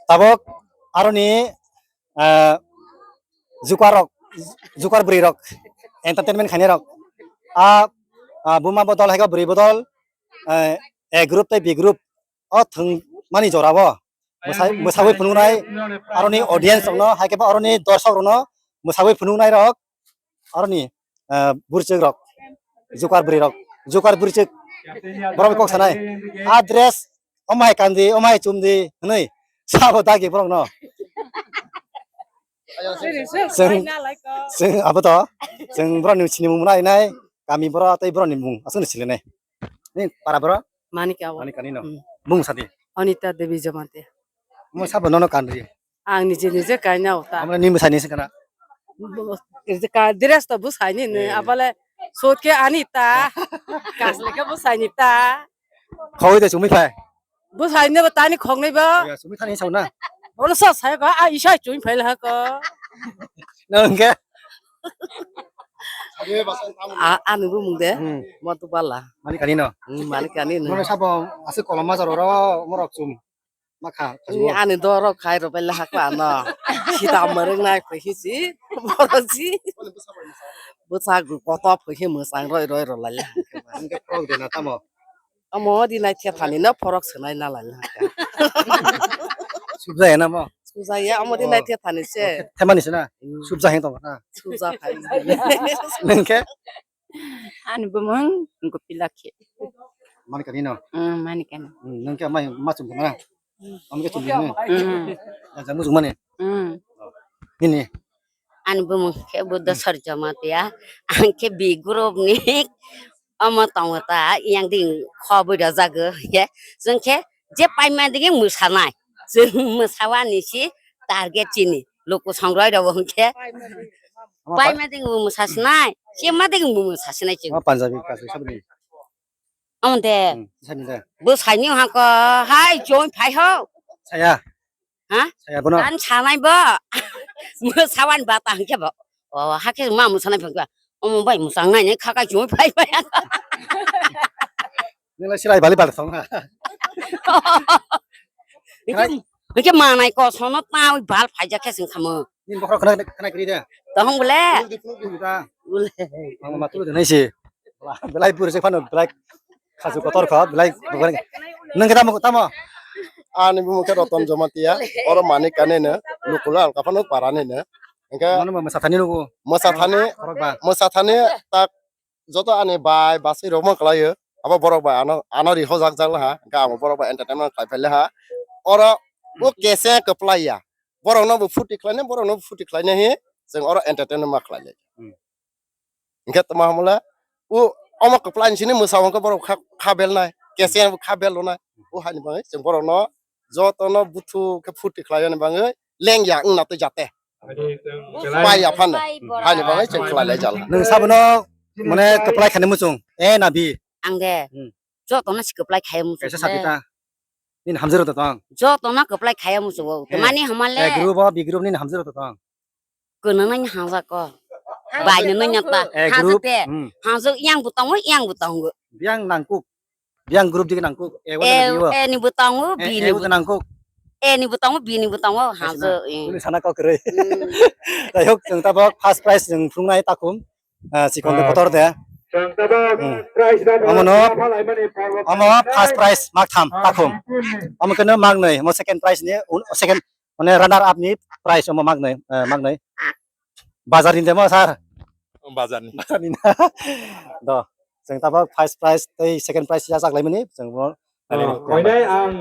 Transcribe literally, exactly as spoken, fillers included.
Tabok aroni, ah, jukar rok, jukar bwrwi rok, entertainment khainai rok. A, a, buma bodol hai khe bwrwi bodol, eh, A group tei B group o thwng mani jora o mwsai-, mwsawi phunuknai aroni audience rokno, hai khe bo aroni dorsok rokno mwsawi phunuknai rok. Aroni, eh, burchuk rok, jukar bwrwi rok, jukar burchuk, borok kok sanai, a dress, omo hai kandi, omo hai chumdi, hwnwi sabo dagi borok no. Chwng, chwng abo to, chwng borok ni sinimung mwnai nai, kami borok tei borok ni mung aswk ni silinai. Ni para borok? Manik abo. Manik ani no. Hmm. Mung sadi? Anita Devi Jamatia. Mo sabo nono kandi? Ang nije nije kaina uta. Amla ni mwsai ni se kana? Ka dress to bwsai ni ni, eh, abale sot khe ani ta. Kasle khe bwsai ni ta. Khoi de chumui phai. Bwsai ni bo tani khok ni bo. Ya, chumui thani sao na. Bono sa sai ko, a isai chumui phai la ko. Nang khe? A, ani bumung de. Hmm. Motubala. Manik ani no? Hmm, Manik ani no. Mo sabo aswk kolom ma jaro ro, morok chum. Ma kha, kha. Ani dorok khai rw bai laha kha ano. Sita mwerwng nai kho hi si. Borok si. Bwsa gu koto pho hi mwsang roi roi rw lai laha kha. Ang khe frog de na tamo. Amo di nai the thani no phorok swnai na lai laha kha. Subjaya na mo? Subjaya, amo di nai the thani se. Oh, the-, themani se na? Hmm. Subja heng tong na? Subja khai. Nang khe? Ani bumung Gopilakhi. Manikani no? Hmm, Manikani. Hmm, nang khe mai ma chum na? Hmm. Am khe chum ni. Hmm. Aja mujung mani. Hmm. Nini. Ani bumung khe Buddha Sarjamatia. Ang khe B group ni. Omo tongo ta, yang ding kho bui da jago. Ye, jeng khe je paima digi mwsanai. Jeng mwsawani si target chini. Luku songroi rok hwnkhe. Ama pa- Paima ding bo mwsasinai, chema ding bo mwsasinai chwng. Ama Punjabi kasui sabni. Omo de. Hmm, sani de. Bo saini hako, hai, join phai ho. Saya. Ha? Saya bono. Tan sanai bo. Mwsawan bata hwnkhe bo. O, hakhe ma mwsanai phai ba. Omo bai mwsang nai nai khakai join phai phai. Nila sirai bali bali song ha. Hwnkhe, hwnkhe manai kosono tawi bal phaijak khe chwng khamung. Nini bokhorok khna, khna kiri de. Tohong bole? Phunuk di, phunuk di, phunuk di. Bole. Ang ma tulu de nai se. Belai buru se phano belai khasu kotor kha, belai, belai. Nang khe tamo, tamo? Ani bumung khe Roton Jamatia, oro Manikani no, Lukula Alka phano parani no. Hwnkhe mano ma mwsa thani nugo. Mwsa thani, khorok ba. Mwsa thani tak joto ani bai basai rok ma kwlaio. Abo borok bai ano, ano ri hojak jak laha. Hwnkhe ang borok bai entertainment khlai phai laha. Oro o kese kwplai ya. Borok no bo phuti khlai nai, borok no bo phuti khlai nai hi. Chwng oro entertainment ma khlai lai. Hmm. Hwnkhe tamo hamle o omo kwplai ni sini mwsa hwnkhe borok kha, kha bel nai. Kese kha bel lo nai. O haini bagwi chwng borok no joto no buthu khe phuti khlai yani bagwi lengya wngna twi jate. Pai ya phano. Haini bagwi chwng khlai lai jala. Nwng sabono mane kwplai khani muchung. A na B? Ang de. Hmm. Joto no se kwplai khaya muchung. Kaisa de. Sakita. Nini hamjwk rok tong. Joto no kwplai khaya muchung. He. Tamani hamale. A group o, B group nini hamjwk rok tong. Kwnanani hamjak ko. Bai no nanya ta. A group. Hamjak de. Hmm. Hamjak yang bo tongo, yang bo tongo. Yang nangkuk. Yang group dik nangkuk. A, A ni bo tongo, B ni bo nangkuk. A ni bo tongo, B ni bo tongo, hamjak, eh. Uni sana kok kwrwi. Hmm. Jai hok, chwng tabok first prize chwng phunuknai takhum, ah, chikon de kotor de. Hmm. Omono, omo first prize mak tham takhum. Omo keno mak nwi, omo second prize ni, un-, second, mane runner up ni prize omo mak nwi, eh, mak nwi. Bazar ni de mo sir? Bazar ni. Bazar ni na. Do, chwng tabok first prize tei second prize ya jak lai mani, chwng bo. Oh, koinai ang